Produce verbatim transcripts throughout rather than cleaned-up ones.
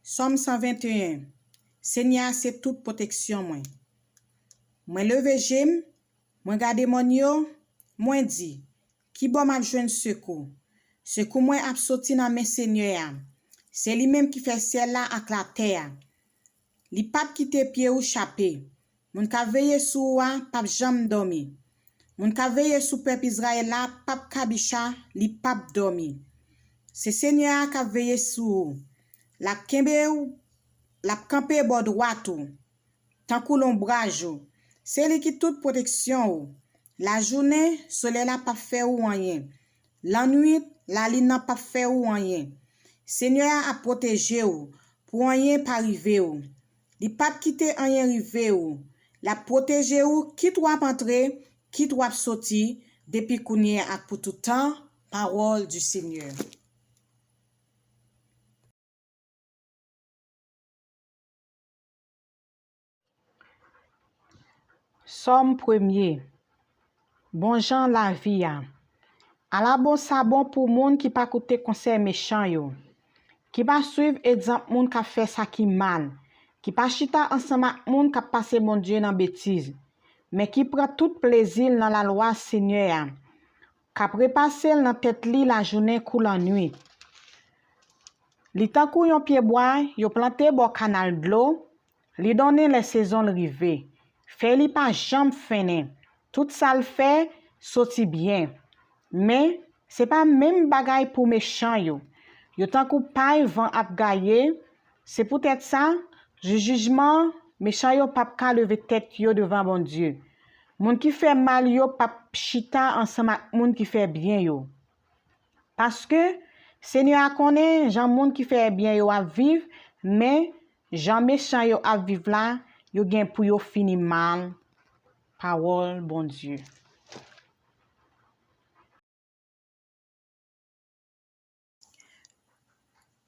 Sòm san venteyen. Senyè a se tout pwoteksyon mwen. Mwen leve je m, mwen gade mòn yo, mwen di, ki bò m ap jwenn sekou? Sekou mwen ap soti nan men Senyè a. Se li menm ki fè syèl la ak latè a. Li p ap kite pye ou chape. Moun k ap veye sou ou a p ap janm dòmi. Moun k ap veye sou pèp Izrayèl la p ap kabicha, li p ap dòmi. Se Senyè a k ap veye sou ou. L ap kenbe ou, l ap kanpe bò dwat ou, tankou lonbraj ou. Se li ki tout pwoteksyon ou. Lajounen, solèy la p ap fè ou anyen. Lannwit, lalin nan p ap fè ou anyen. Senyè a ap pwoteje ou pou anyen pa rive ou. Li p ap kite anyen rive ou. L ap pwoteje ou kit w ap antre, kit w ap soti, depi kounye a ak pou tout tan. Parole du Seigneur. Sòm premye. Bon jan lavi a. Ala bon sa bon pou moun ki pa koute konsèy mechan yo, ki pa swiv egzanp moun k ap fè sa ki mal, ki pa chita ansanm ak moun k ap pase Bondye nan betiz, men ki pran tout plezi l nan lalwa Senyè a, k ap repase l nan tèt li lajounen kou lannwit. Li tankou yon pyebwa yo plante bò kanal dlo, li donnen lè sezon l rive. Fèy li pa janm fennen. Tout sa l fè soti byen. Men, se pa menm bagay pou mechan yo. Yo tankou pay van ap gaye. Se poutèt sa, jou jijman, mechan yo p ap ka leve tèt yo devan Bondye. Moun ki fè mal yo p ap chita ansanm ak moun ki fè byen yo. Paske, Senyè a konnen jan moun ki fè byen yo ap viv, men jan mechan yo ap viv la, yo gen pou yo fini mal. Pawòl Bondye.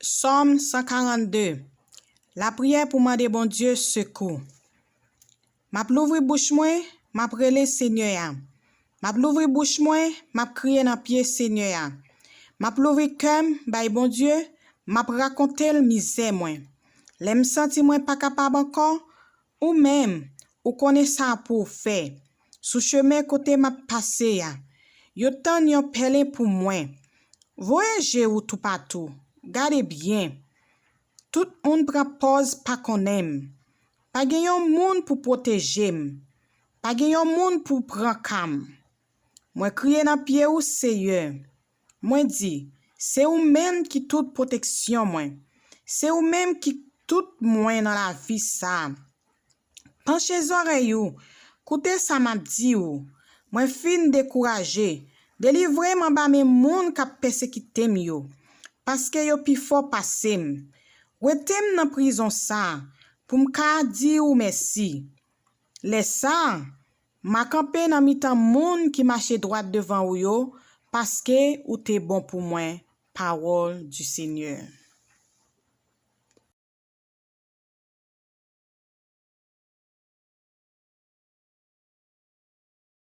Sòm san karannde. Lapriyè pou mande Bondye sekou. M ap louvri bouch mwen, m ap rele Senyè a. M ap louvri bouch mwen, m ap kriye nan pye Senyè a. M ap louvri kè m bay Bondye, m ap rakonte l mizè mwen. Lè m santi mwen pa kapab ankò, ou menm, ou konnen sa pou w fè. Sou chemen kote m ap pase a, yo tann yon pèlen pou mwen. Voye je ou toupatou, gade byen. Tout moun pran pòz pa konnen m. Pa gen yon moun pou pwoteje m. Pa gen yon moun pou pran ka m. Mwen kriye nan pye ou, Seyè. Mwen di, se ou menm ki tout pwoteksyon mwen. Se ou menm ki tout mwen nan lavi sa a. Panche zòrèy ou, koute sa m ap di ou. Mwen fin dekouraje. Delivre m anba men moun k ap pèsekite m yo, paske yo pi fò pase m. Wete m nan prizon sa a, pou m ka di ou mèsi. Lè sa a, m a kanpe nan mitan moun ki mache dwat devan ou yo, paske ou te bon pou mwen. Parole du Seigneur.